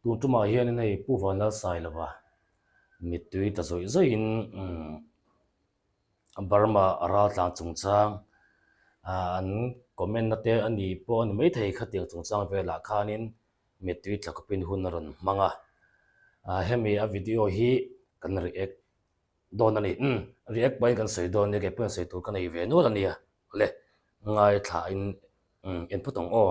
Tun tumah hianin hei Pu Vanlalsailova mittui ta zawih zawihin Burma raltlan chungchang an comment na te a ni pawh a ni maithei khatiang chungchang velah khanin mittui tla khawpin hun a rawn hmang a. Hemi a video hi kan react dawn a ni. Umm react pahin kan sawi dawn nia kei pawhin sawi tur ka nei ve nual a nia. Awle ngaithlain en phawt ang aw.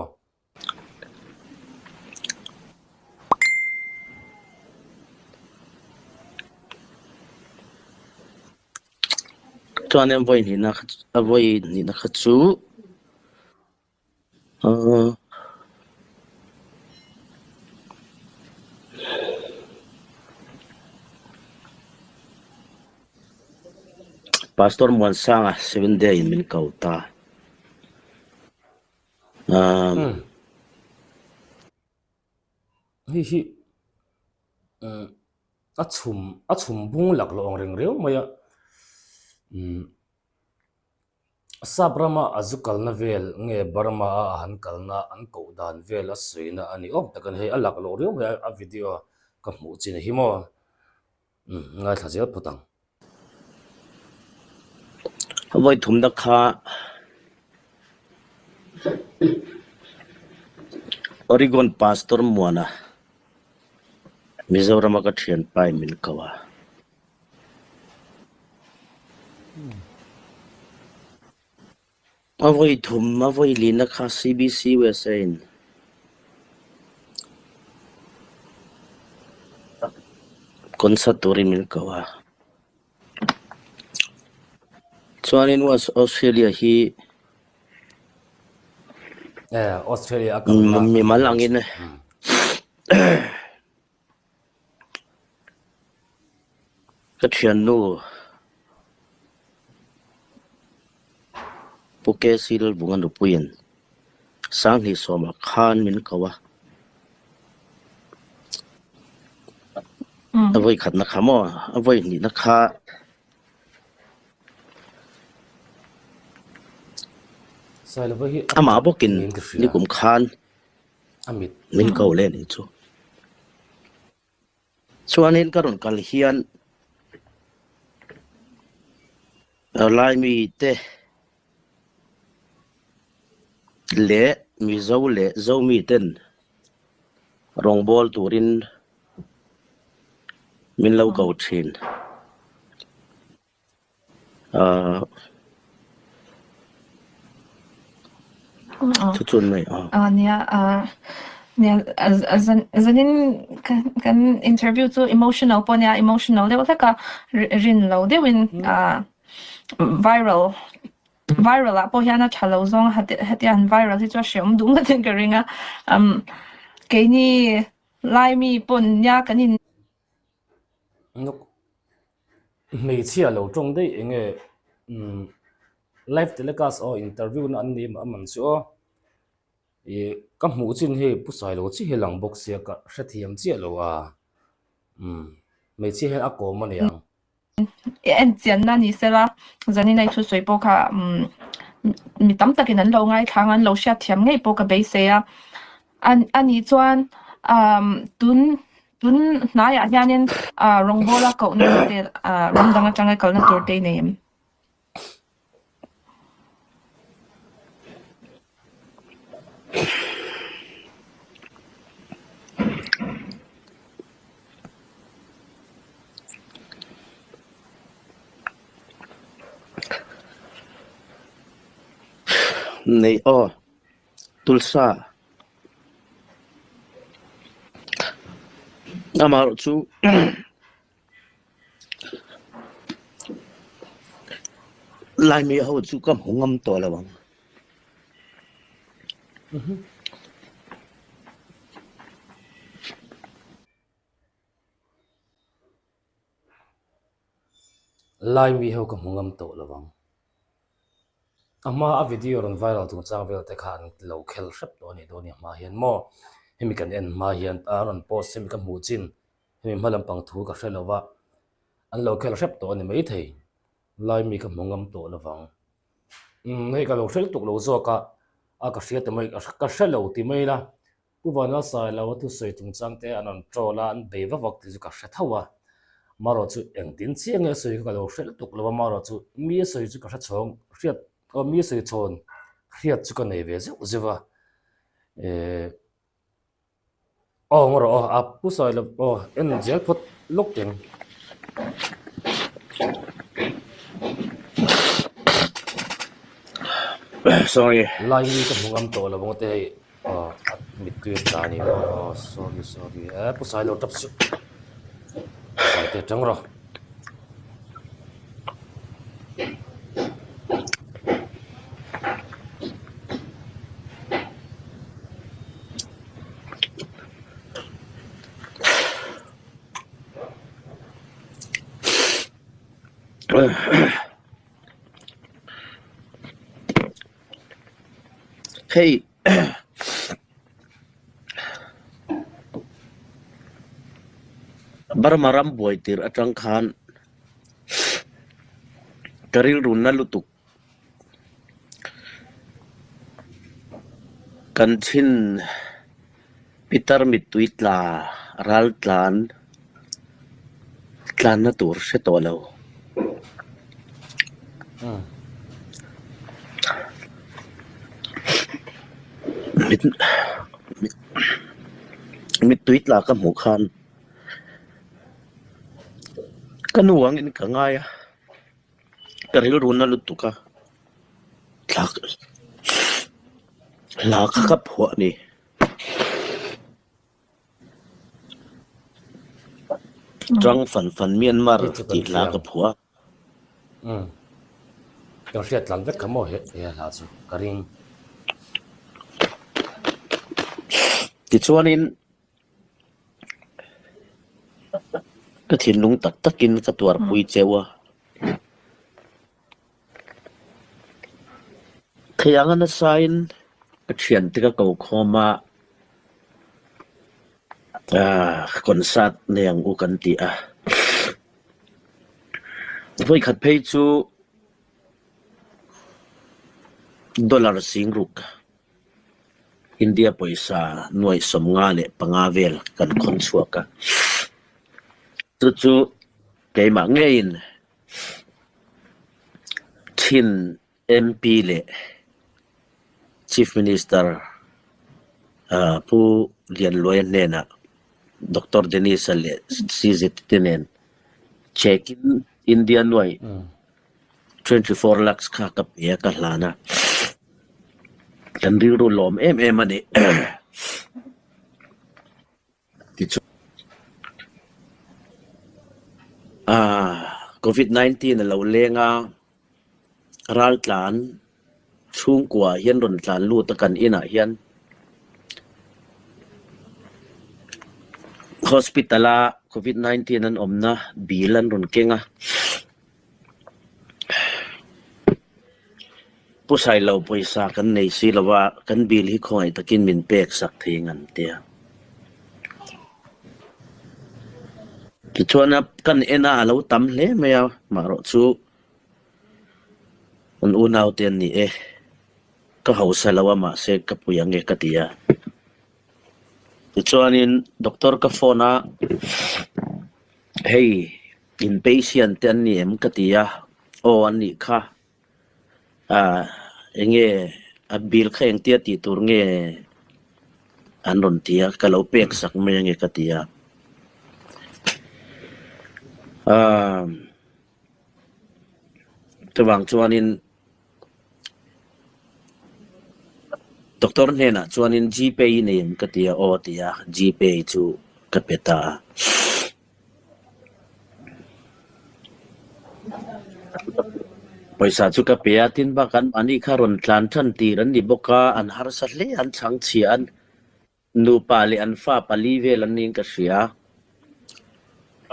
Chuan in vawi hnihna kha a vawi hnihna kha chu ahh Pastor Muansanga Seventh Day in min ko ta. Umm. Hei hi umm a chhum a chhum bung lak lo ang reng reu mai a umm sap rama a zu kalna vel nge Burma a a han kalna an koh dan vel a sawina a ni awm tak a ni hei a lak loh riau mai a a video ka hmuh chin hi maw umm ngaithla zel phawt ang. Vawi thumna kha Oregon Pastor Muana Mizorama ka thianpa in min ko a. A vawi thum a vawi lina kha CBC USA in concert turin min ko a. Chuanin West Australia hi Eh, Australia a kalna mimal angin Ka thiannu Pu KC Lalvunga nupuiin Sanghnih sawmah khan min ko a, a vawi khatna kha maw, a vawi hnihna kha Sailova hi a amah tap bawkin niin ka hria. nikum khan A mit. Min ko leh nih chu. Chuanin ka rawn kal hian Laimi te leh Mizo leh Zomi ten rawngbâwl turin min lo ko ṭhin. Thu chun mai a. Aw nia nia zanin kan interview chu emotional pawh nia emotional deuh hlek a rin lo deuhin viral viral ah pawh hian a tha lo zawng hetia han viral hi chu a hreawm duh ngawtin ka ring a keini Laimi pawn nia kan in Hmeichhia lo tawng daih eng nge umm live telecast aw interview na an ni a man chu aw ih ka hmuh chin hei pu sailo chiah hi lang bawk sia ka hrethiam chiah lo a umm hmeichhia hian a kawm a niang. En chianna ni sela zanin a i thusawi pawh kha umm mi tam takin an lo ngaithlang a an lo hriatthiam ngei pawh ka beisei a a nih chuan umm tun Tun hnaiah hianin rawngbawla kohna te ram dang atanga kalna tur te i nei em? Nei aw. Tulsa. Amaherawh chu Laimi ho chu ka hmu ngam tawh lo ang. Laimi ho ka hmu ngam tawh lo ang. A hma a video rawn viral chungchang vel te kha an lo khel hrep tawh a nih dawn a ni a hma hian maw hemi kan en hma hian a rawn post hemi ka hmuh chin hemi hma lampang thu ka hre lo va an lo khel hrep tawh a ni maithei lai mi ka hmu ngam tawh lo vang umm hei ka lo hre lutuk lo zawk a a ka hria ti mai ka hre lo ti mai ila. Pu Vanlalsailo a thusawi chungchang te an rawn troll a, an bei vak vak tih chu ka hre tho a. Marawh chu engtin chiah nge a sawi kha ka lo hre lutuk lo a, marawh chu mi a sawi chu ka hre chhawng hriat aw mi a sawi chhawn hriat chu ka nei ve zeuh zeuh a. Ehh aw marawh aw a Pu Sailo aw en zel phawt lawk teng. Sorry. Lai mi ka hmu ngam tawh lo ang te hei. Aw a mittui a tla a ni maw aw sorry sorry e pu Sailo tap suh Saite tang rawh. Hei Burma ram buai tir atang khan ka rilru na lutuk kan chhin pitar mittui tla ral tlan tlanna tur hre tawh lo. Mittui tla ka hmuh khan ka nu angin ka ngai a, ka rilru na lutuk a, hla kha ka phuah a ni. Tang fan fan Myanmar Hei chu kan tih hla hria ka phuah a. Umm. Kan hriat tlan vek kha maw he he hla chu ka ring. Tichuanin ka thinlung tak takin ka tuarpui cheu a. Thei anga nasain ka thiante ka ko khawm a, concert nei ang u kan ti a. Vawikhat phei chu dollar singruk India pawisa nuaih 55 vel kan khawn chhuak a. Chu chu keimah ngeiin Thin MP leh Chief Minister Pu Lianluaia hnenah Doctor Dennis-a leh CZ te nen check-in India nuai 24 lakhs kha ka pe a, ka hlan a. Kan rilru lawm em em a ni. Tichuan, Covid 19 a lo leng a, raltlan chhungkua hian rawn tlan lut a kan inah hian hospital a Covid 19 an awmna bill an rawn keng a. Pu Sailo pawisa kan nei si lo a, kan bill hi khawngaih takin min pek sak thei ang an ti a. Tichuan a kan en a, a lo tam hle mai a, maherawh chu kan unau te an ni e, ka hausa lo a mahse ka pui ang e ka ti a. Tichuanin doctor ka phone a, hei In patient te an ni em ka ti a, aw an nih kha, ah enge a bill kha engtia tih tur nge an rawn ti a, ka lo pek sak mai ange ka ti a. Ah chuvang chuanin Doctor hnenah chuanin Gpay i nei em ka ti a, aw a ti a, Gpay chu ka pe ta a. Pawisa chu ka pe a, tin bak an mahni kha rawn tlan tan tir an ni bawk a, an harsa hle, an chhangchhia an Nupa leh an fa pali vel an niin ka hria.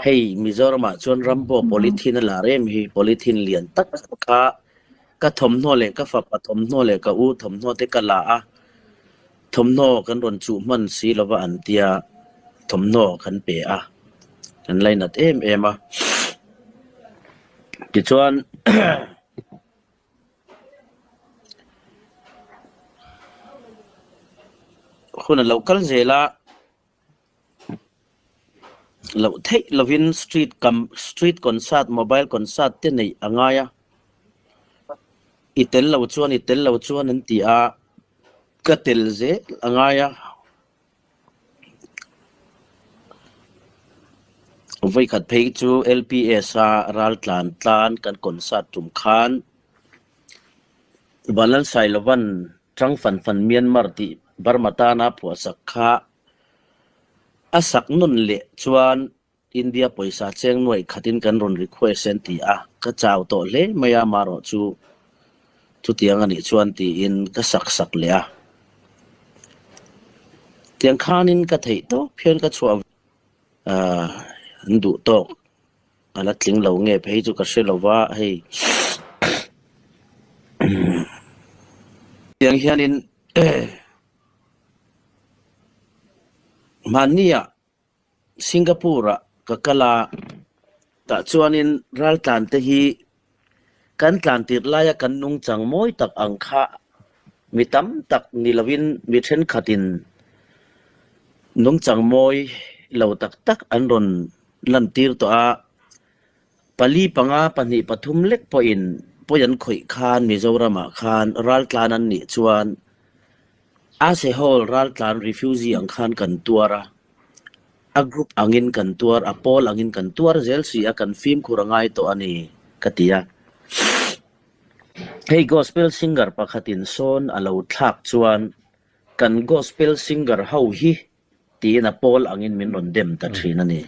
Hei Mizoramah chuan ram pawh polythene a lar em hi, polythene lian tak kha ka thawmhnaw leh ka fapa thawmhnaw leh ka u thawmhnaw te ka la a, thawmhnaw kan rawn chuh hman si lova an tia thawmhnaw kan pe a, kan lainat em em a. Tichuan Hun a lo kal zel a, loh theih lovin street kam street concert mobile concert te neih a ngai a, i tel lo chuan i tel lo chuan an ti a, ka tel zel a ngai a. Vawikhat phei chu LPS a raltlan tlan kan concert tum khan Vanlalsailovan Chang Fan Fan Myanmar tih Burma tana phuahsak kha a sak nawn leh chuan India pawisa cheng nuaih khatin kan rawn request an ti a, ka chau tawh hle mai a, marawh chu chutiang a nih chuan tiin ka sak sak leh a. Tiang khanin ka theih tawp hian ka chhuah an duh tawk a la tling lo nge phei chu ka hre lo va, hei tiang hianin mahnia Singapore-ah ka kal a, tah chuanin raltlan te hi kan tlan tirh laia kan nungchang mawi tak ang kha mi tam tak ni lovin mi thenkhatin nungchang mawi lo tak tak an rawn lantir tawh a, pali panga pahnih pathum lek pawhin pawi an khawih khan Mizoramah khan raltlan an nih chuan A sehhawl raltlan refugee ang khan kan tuar a, a group angin kan tuar, a pawl angin kan tuar zel si a, kan fimkhur a ngai tawh a ni, ka ti a. Hei gospel singer pakhatin sawn a lo thlak chuan kan gospel singer ho hi tiin a pawl angin min rawn dem ta thin a ni.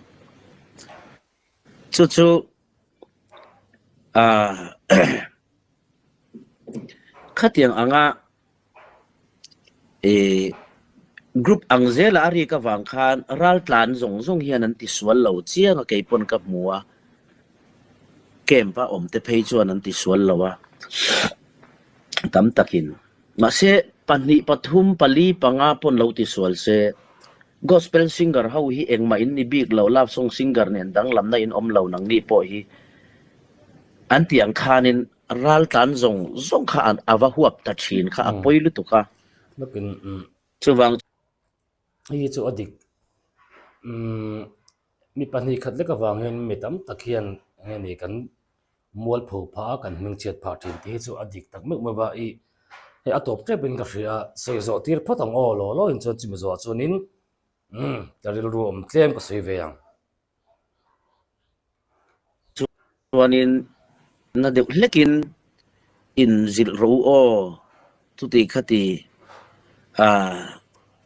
Chu chu khatiang anga Ih group ang zela a rik avang khan raltlan zawng zawng hian an tisual lo chiang a kei pawn ka hmu a, camp a awm te phei chuan an tisual lo a tam takin. Mahse pahnih pathum pali panga pawn lo tisual se gospel singer ho hi engmah in ni bik lo love song singer nen danglamna in awm lo nangni pawh hi an tih ang khanin Raltlan zawng zawng kha a va huap ta thin kha a pawi lutuk a. Nakin umm. Chuvang. Hei chu a dik. Umm mi pahnih khat lek avang hian mi tam tak hian enge ni kan mualpho phah a kan hmingchhiat phah thin tih hi chu a dik tak meuh meuh a ih hei a tawp tep in ka hria a sawi zawh tir phawt ang aw law law in chuan chumi zawh ah chuanin umm ka rilru awm tlem ka sawi ve ang. Chuanin na deuh hlekin in zilh rawh u aw, chuti kha ti ah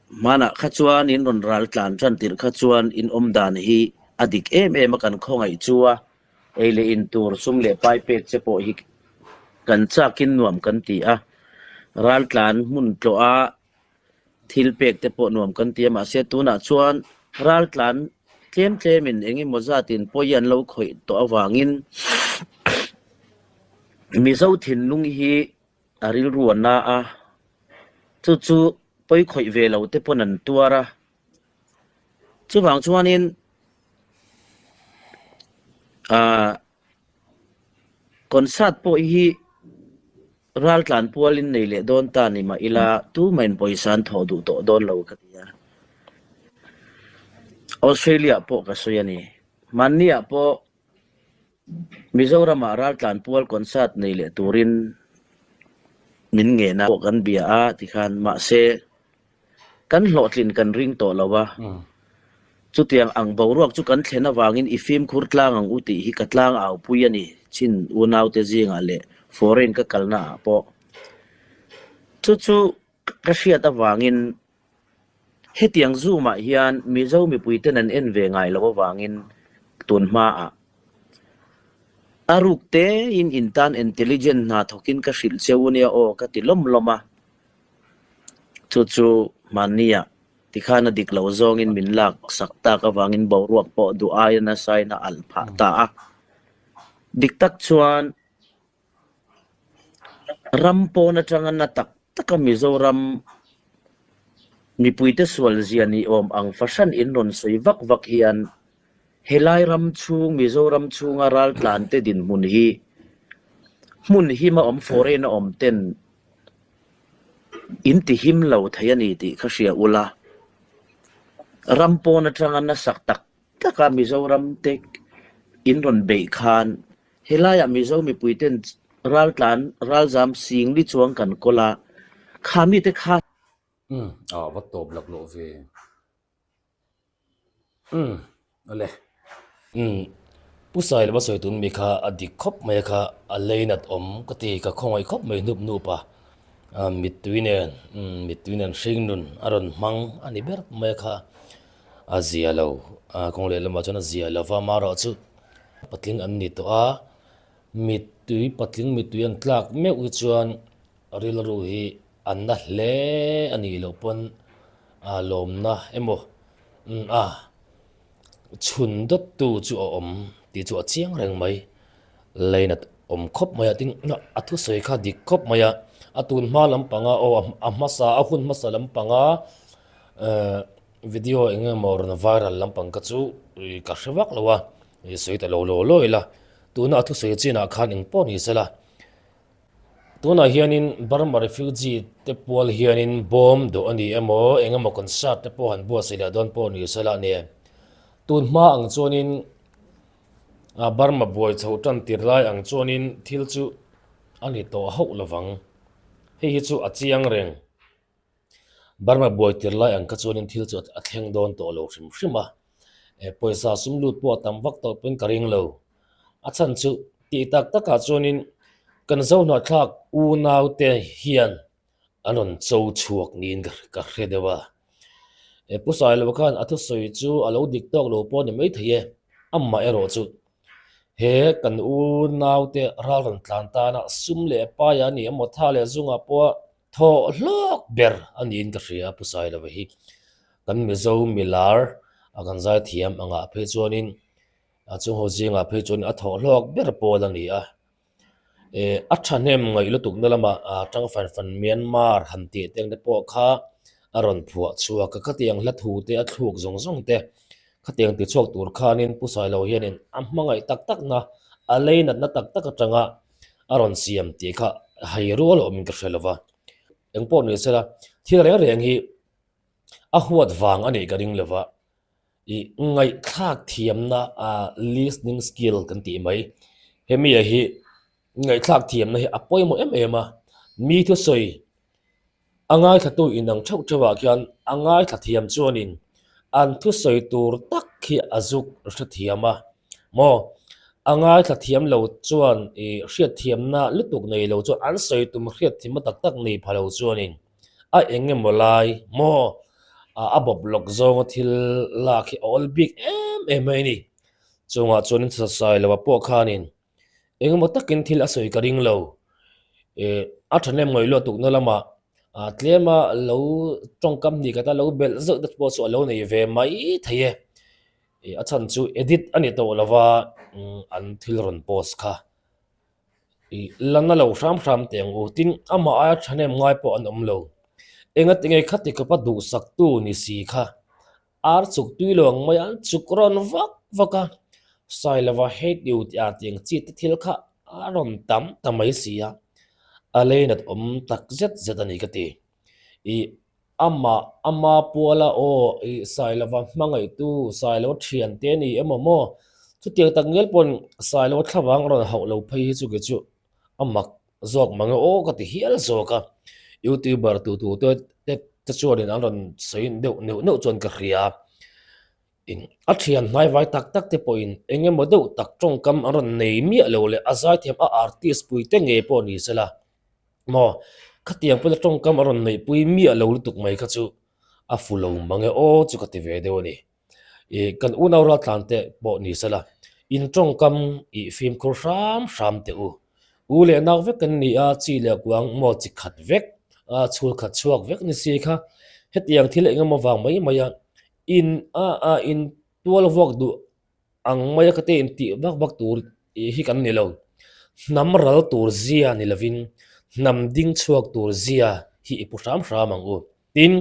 hmanah kha chuan in rawn ral tlan tan tirh kha chuan in awm dan hi a dik em em a kan khawngaih chu a, ei leh in tur sum leh pai pek che pawh hi kan chakin nuam kan ti a, ral tlan hmun tlawh a Thil pek te pawh nuam kan ti a, mahse tunah chuan raltlan tlem tlemin eng emaw zatin pawi an lo khawih tawh avangin Mizo thinlung hi a rilru a na a, chu chu pawi khawih ve lo te pawn an tuar a, chuvang chuanin ahh Concert pawh hi raltlan pualin nei leh dawn ta ni mah ila tumahin pawisa an thawh duh tawh dawn lo ka ti a. Australia pawh ka sawi a ni. Hmanniah pawh Mizoramah raltlan pual concert nei leh turin min ngen a pawh kan bia a tikhan mahse Kan hlawhtlin kan ring tawh lo a, chutiang ang boruak chu kan thlen avangin i fimkhur tlang ang u tih hi ka tlang au pui a ni, chin unaute zingah leh foreign ka kalna ah pawh. Chu chu ka hriat avangin hetiang Zoom ah hian Mizo mipuiten an en ve ngai loh avangin tun hmaah a ruk tein in tan intelligent hna thawkin ka hrilh cheu nia aw ka ti lawm lawm a. Chu chu hmanniah tikhan a dik lo zawngin min lak sak tak avangin boruak pawh duh aia nasain a alh phah ta a. Dik tak chuan ram pawn atanga na tak taka Mizoram mipuite sual zia ni awm ang fahran in rawn sawi vak vak hian Helai ram chhung, Mizoram chhunga raltlante dinhmun hi hmun hima awm foreign a awm ten in ti him lo thei a ni tih kha hria ula. Ram pawn atanga nasak tak taka Mizoram te in rawn beih khan helaiah Mizo mipui ten raltlan ralzam singli chuang kan kawl a, kha mite kha Umm a va tawp laklawh ve. Umm awle. Umm Pu Sailova sawi tun mi kha a dik khawp mai a kha a leinat awm ka ti ka khawngaih khawp mai hnup hnup a mittui nen umm mittui nen hring nun a rawn hmang a ni ber mai a kha a zia lo a kawng leh lamah chuan a zia lo va amaherawh chu patling an ni tawh a mittui patling mittui an tlak meuh hi chuan Rilru hi an na hle a nih loh pawn a lawmna emaw a chhun dawttu chu a awm tih chu a chiang reng mai. Leinat awm khawp mai a tin a thusawi kha dik khawp mai a, a tun hma lampanga aw a hmasa a hun hmasa lampanga ehh video eng emaw rawn viral lampang kha chu ka hre vak lo a, sawi ta lo law law ila tuna a thusawi chinah khan eng pawh ni sela. Tunah hianin Burma refugee te pual hianin bawm duh a ni emaw eng emaw concert te pawh han buatsaih leh dawn pawh ni sela a ni. Tun hma ang chuanin Burma buai chho tan tir lai ang chuanin thil chu a ni tawh hauh lovang. Hei hi chu a chiang reng. Burma buai tir lai ang kha chuanin thil chu a thleng dawn tawh lo hrim hrim a, pawisa sum lut pawh a tam vak tawh pawhin ka ring lo. A chhan chu tih tak takah chuanin kan Zohnahthlak unaute hian an rawn cho chhuak niin ka hre deuh a. Pu Sailova khan a thusawi chu a lo dik tawk lo pawh a ni maithei e, amah erawh chu he kan unaute ral rawn tlan tana sum leh paia a ni emaw tha leh zungah pawha Thawh hlawk ber a niin ka hria Pu Sailova hi. Kan Mizo milar a kan zaithiam angah phei chuanin a chungho zingah phei chuan a thawh hlawk ber pawl a ni a. Eh a thahnem ngaih lutukna lamah tang fan fan Myanmar han tih te ang te pawh kha a rawn phuah chhuak a, khatiang hla thu te a thluk zawng zawng te khatiang ti chhuak tur khanin Pu Sailova hianin a hmangaih tak takna a leinatna tak tak atanga a rawn siam tih kha hai rual awmin ka hre lova, engpawh ni sela thil reng reng hi a huat vang a nih ka ring lova, ih ngaihthlak thiamna ah listening skill kan tih mai, hemi ah hi ngaihthlak thiamna hi a pawimawh em em a, mi thusawi A ngaithlatu inang theuh theuhah khian a ngaithla thiam chuanin an thusawi tur tak khi a zuk hrethiam a maw? A ngaithla thiam lo chuan ih hriatthiamna lutuk nei lo chuan an sawi tum hriatthiamna tak tak nei pha lo chuanin a eng emaw lai maw a bawp lawk zawnga thil lak hi a awl bik em em mai a ni. Chungah chuanin sawi loh ah pawh khanin Engemaw takin thil a sawi ka ring lo. Eh, a thahnem ngaih luat tukna lamah ah tlema lo tawngkam hnih khat a lo belh zeuh te pawh chu a lo nei ve mai thei e. Eh, a chhan chu edit a ni tawh lova an thil rawn post kha. Ih, la na lo hram hram teh ang u. Tin, amah aia thahnem ngai pawh an awm lo. Engatinge khati khawpa duhsaktu ni si kha Ar chuk tui lo ang mai a, an chuk rawn vak vak a, Sailova hate you tih ah tiang chi te thil kha a rawn tam ta mai si a, a leinat awm tak zet zet a ni ka ti. Ih amah ama puala aw ih Sailova hmangaihtu Sailova thian te a ni emaw maw chutiang tak ngial pawn Sailova thlavang a rawn hauh lo phei hi chu kei chu a mak zawk mang e aw ka ti hial zawk a, youtuber tu tu te te chuanin an rawn sawi deuh neuh neuh chuan ka hria in a thian hnai vai tak tak te pawhin eng emaw deuh tak tawngkam an rawn nei miah lo leh a zaithiam a artist pui te ngei pawh ni sela maw khatiang pawh tawngkam a rawn neihpui miah lo lutuk mai kha chu a fu lo mang e aw chu ka ti ve deuh a ni. Ih kan unau raltlan te pawh ni sela in tawngkam ih fimkhur hram hram teh u. U leh nau vek kan ni a, chi leh kuang maw chi khat vek a chhul khat chhuak vek ni si kha hetiang thil eng emaw vang mai mai a in a a in tual vuak duh ang mai a khate in tih vak vak tur ih hi kan ni lo. Hnam ral tur zia ni lovin hnam ding chhuak tur zia hi i pu hram hram ang u. Tin,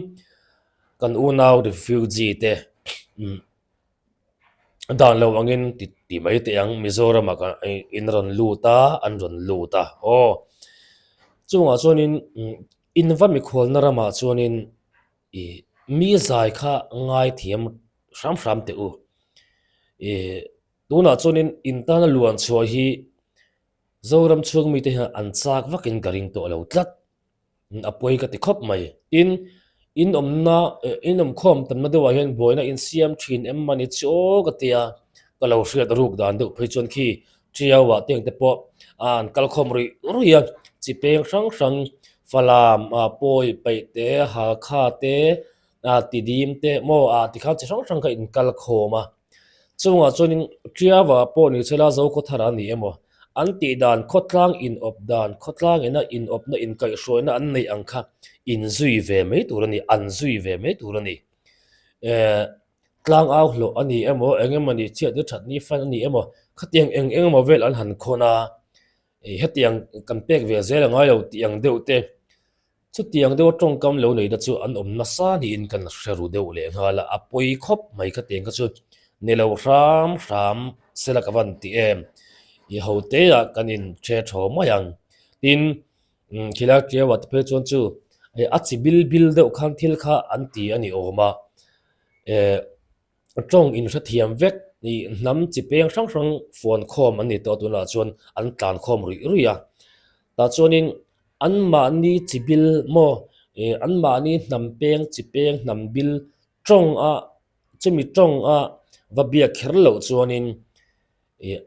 kan unau refugee te dan lo angin ti ti mai teh ang Mizoram ah kan in rawn lut a an rawn lut a aw chungah chuanin in va mikhualna ramah chuanin ih mi zai kha ngaithiam. hram hram teh u. Ih tunah chuanin in tana luan chhuah hi Zoram chhung mite hian an chak vakin ka ring tawh lo tlat. A pawi ka ti khawp mai. Tin, in awmna in awmkhawm tamna deuhah hian buaina insiam thin em mani chu aw ka ti a, ka lo hriat ruk dan deuh phei chuan khi Tiauah te engte pawh an kalkhawm ruih ruih a, chi peng hrang hrang Falam, Pawi, Paihte, Halkha te, Tidim te maw tikhan chi hrang hrang kha in kalkhawm a. Chungah chuanin Tiauah pawh ni sela Zokhawthar a ni emaw an tih dan khawtlang inawp dan, khawtlang ina inawpna inkaihhruaina an neih ang kha inzui ve mai tur a ni, an zui ve mai tur a ni. Tlang au hlawh a ni emaw, eng emaw ni chhiat ni that ni fan a ni emaw, khatiang eng eng emaw vel an han khawn a, hetiang kan pek ve zel a ngai lo tih ang deuh te, chutiang deuha tawngkam lo neihna chu an awm nasa niin kan hre ru deuh leh nghal a, a pawi khawp mai khatiang kha chu ni lo hram hram sela ka van ti em, i hoteah kan inthe thaw mai ang, tin Khilai Tiawa te phei chuan chu a chi bil bil deuh khan thil kha an ti a ni awm a, eh tawng inhrethiam vek ih hnam chi peng hrang hrang fuan khawm an ni tawh a tunah chuan an tlan khawm ruih ruih a, tah chuanin anmahni chi bil maw ih anmahni hnam peng chi peng hnam bil tawng a chumi tawng a va biak kher loh chuanin. Ih,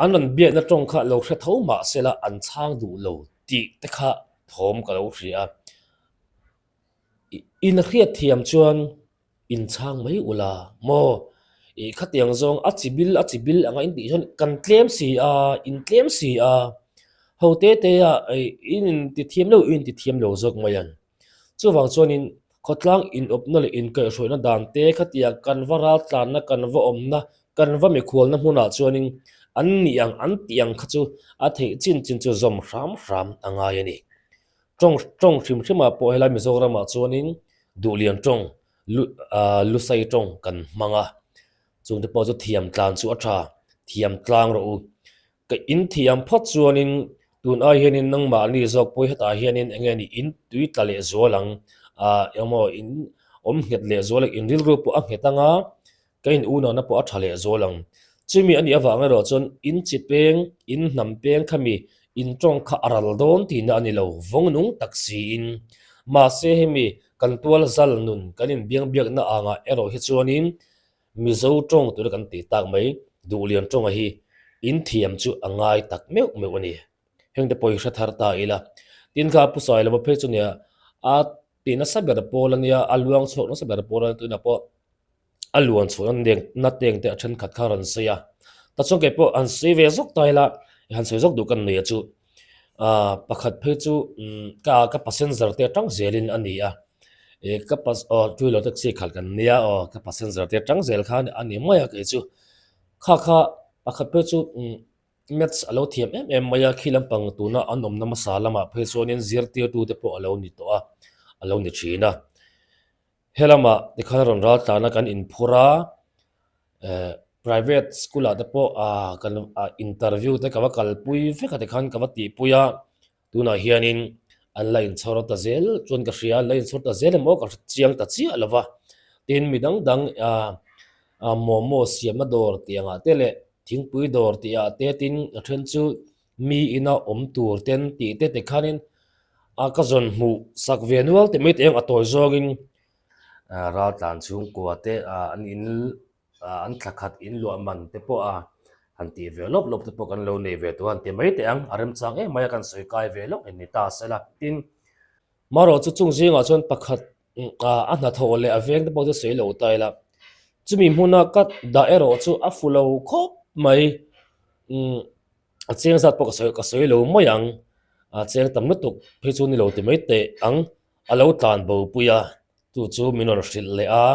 an rawn biakna tawng kha lo hre tho mah sela an chhang duh lo tih te kha thawm ka lo hria a. Ih, in hriat thiam chuan in chhang mai ula maw? Ih, khatiang zawng a chi bil a chi bil anga in tih chuan kan tlem si a, in tlem si a, ho te te a ih in inti thiam lo in ti thiam lo zawk mai ang. Chuvang chuanin khawtlang inawpna leh inkaihhruaina dan te khatia kan va raltlanna, kan va awmna, kan va mikhualna hmunah chuanin an nih ang, an tih ang kha chu a theih chin chin chu zawm hram hram a ngai a ni. Tawng tawng hrim hrimah pawh helai Mizoramah chuanin Duhlian tawng, Lusai tawng kan hmang a, chungte pawh chu thiam tlan chu a tha, thiam tlang rawh u. Ka in thiam phawt chuanin tun ai hianin nangmahni zawk pawh hetah hianin eng nge ni in tui tla leh zual ang ah eng emaw in awm nghet leh zual ang in rilru pawh a nghet ang a ka in unauhna pawh a tha leh zual ang. Chumi a nih avang erawh chuan in chi peng in hnam peng khami in tawng kha a ral dawn tihna a ni lo vawng nung tak siin mahse hemi kan tual zal nun kan inbiangbiakna angah erawh hi chuanin Mizo tawng tura kan tih tak mai Duhlian tawnga hi in thiam chu a ngai tak meuh meuh a ni. Hengte pawh hi hre thar ta ila. Tin kha Pu Sailova phei chu nia a ti nasa ber pawl a nia, a luang chhuak nasa ber pawl a nia tunah pawh a luan chhuahna neng na teng te a thenkhat kha a rawn sawi a. Tah chuan kei pawh han sawi ve zawk ta ila, han sawi zawk duh ka nei a chu. Aaa pakhat phei chu umm ka ka passenger te atang zelin a ni a ih ka pas aw two wheeler taxi khalh kan nia aw ka passenger te atang zel khan a ni mai a kei chu kha kha pakhat phei chu umm maths a lo thiam em em mai a khi lampang tuna an awmna hmasa lamah phei chuanin zirtirtu te pawh a lo ni tawh a a lo ni thin a. Helamah tikhan a rawn ral tlan a kan inphur a eh private school ah te pawh ah kan ah interview te ka va kalpui vek a tikhan ka va tihpui a tunah hianin an la inchhawr ta zel chuan ka hria an la inchhawr ta zel emaw ka hre chiang ta chiah lo va tin mi dang dang ah ah momo siamna dawr tih angah te leh thingpui dawr tih ah te tin a then chu mi ina awm tur ten tih te tikhanin a ka zawn hmuh sak ve nual tih mai teh ang a tawi zawngin raltlan chhungkua te an in an thla khat in luah man te pawh a han tih ve lawp lawp te pawh kan lo nei ve tawh a han ti mai teh ang a remchang em mai a kan sawi kai ve lawk em ni ta sela tin marawh chu chung zingah chuan pakhat a hnathawh leh a veng te pawh chu sawi lo ta ila chumi hmuna ka dah erawh chu a fu lo khawp mai umm. A cheng zat pawh ka sawi ka sawi lo mai ang, a cheng tam lutuk phei chu ni lo ti mai teh ang, a lo tlan bo pui a, chu chu min rawn hrilh leh a,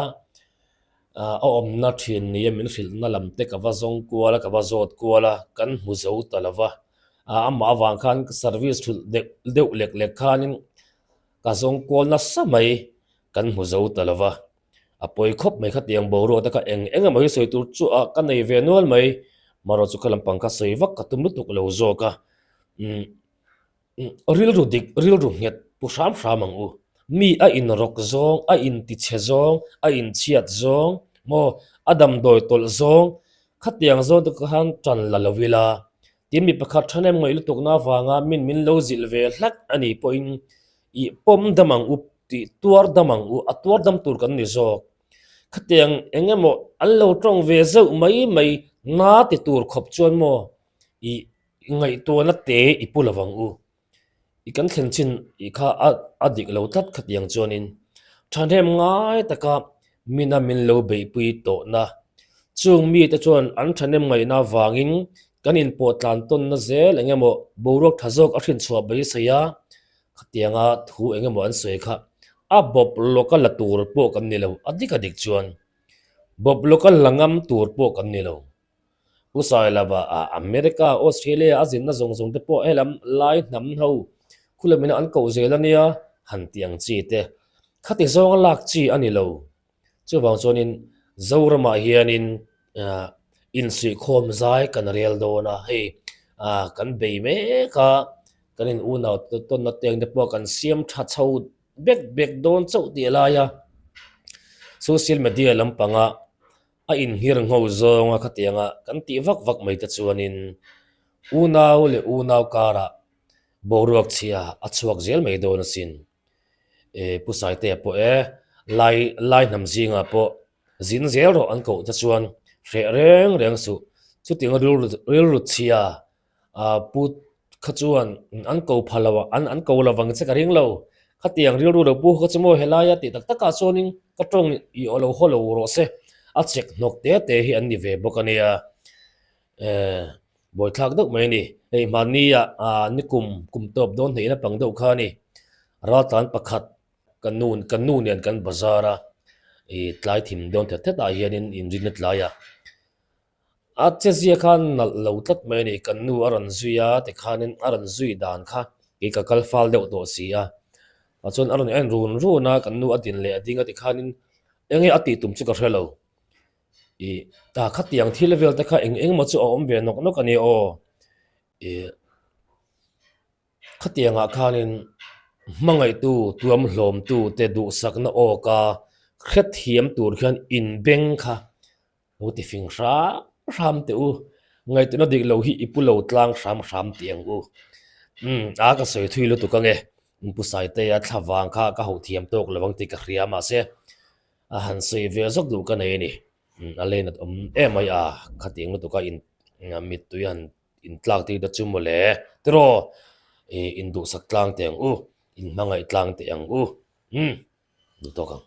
a awmna thin nia min hrilhna lam te ka va zawng kual a, ka va zawt kual a, kan hmu zo ta lo va, amah avang khan service thulh deuh deuh lek lek khanin ka zawng kual nasa mai kan hmu zo ta lo va. A pawi khawp mai khatiang boruak te kha eng eng emaw hi sawi tur chu a ka nei ve nual mai marawh chu kha lampang kha sawi vak ka tum lutuk lo zawk a umm rilru dik rilru nghet pu hram hram ang u mi a inrawk zawng a intichhe zawng a inchhiat zawng. Maw a damdawi tawlh zawng khatiang zawng te khan tan la lo ila tin mi pakhat thahnem ngaih lutukna avanga min min lo zilh ve hlak a nih pawhin ih pawm dam ang u tih tuar dam ang u a tuar dam tur kan ni zawk. Khatiang eng emaw an lo tawng ve zeuh mai mai na ti tur khawp chuan maw ih ngaihtuahna te i pu lovang u. I kan thlen chin i kha a a dik lo tlat khatiang chuanin thahnem ngai taka mina min lo beihpui tawhna. Chung mite chuan an thahnem ngaihna avangin kan inpawh tlan tawnna zel eng emaw boruak tha zawk a hrinchhuah beisei a, khatianga thu eng emaw an sawi kha a bawp lawka la tur pawh kan ni lo, a dik a dik chuan bawp lawka la ngam tur pawh kan ni lo. Pu Sailova ah America, Australia a zinna zawng zawng te pawh helam lai hnam ho khulawm ina an koh zel a nia han tih ang chi te. Khati zawnga lak chi a ni lo. Chuvang chuanin Zoramah hianin insuihkhawm zai kan rel dawn a, hei kan bei mek a, kan in unau tawnna teng te pawh kan siam tha chho bek bek dawn chauh tih laia social media lampanga A inhir ngho zawnga khatianga kan tih vak vak mai te chuanin unau leh unau karah boruak chhia a chhuak zel mai dawn asin. E Pu Saitea pawh e, lai lai hnam zingah pawh zin zel rawh an koh te chuan hreh reng reng suh. Chutiang rilru rilru chhia Ah pu kha chuan an ko pha lo a, an an ko lo vang che ka ring lo. Khatiang rilru lo pu kha chu maw helaia tih tak takah chuanin ka tawng i aw lo haw lo rawh se, a chek hnawk te te hi an ni ve bawk a nia. Eh buaithlak deuh mai a ni. Hei hmannia ah nikum kum tawp dawn hneihna pang deuh kha a ni. Raltlan pakhat ka nu ka nu nen kan bazar a, ih tlai thim dawn thet thet ah hianin inrinna tlai a. A chezia kha nalh lo tlat mai a ni, kan nu a rawn zui a tikhanin a rawn zui dan kha kei ka kal fal deuh tawh si a, tah chuan a rawn en run run a, kan nu a din leh a ding a tikhanin eng nge a tih tum chu ka hre lo, ih ta khatiang thil vel te kha eng eng emaw chu a awm ve nawk nawk a ni aw, ih khatiangah khanin hmangaihtu tuamhlawmtu te duhsakna awka hrethiam tur khian inbeng kha. Lo ti fing hram hram teh u, ngaihtuahna dik lo hi i pu lo tlang hram hram tih ang u. Umm, a ka sawi thui lutuk ange, Pu Saitea thla vang kha ka hauh thiam tawk lo ang tih ka hria mahse a han sawi ve zawk duh ka nei a ni. Umm, a lei nat awm em mai a, khatiang lutuk a in mittui han intlak tir te chu mawle tiraw, ih induhsak tlang teh ang u, inhmangaih tlang teh ang u. Umm, duh tawk ang.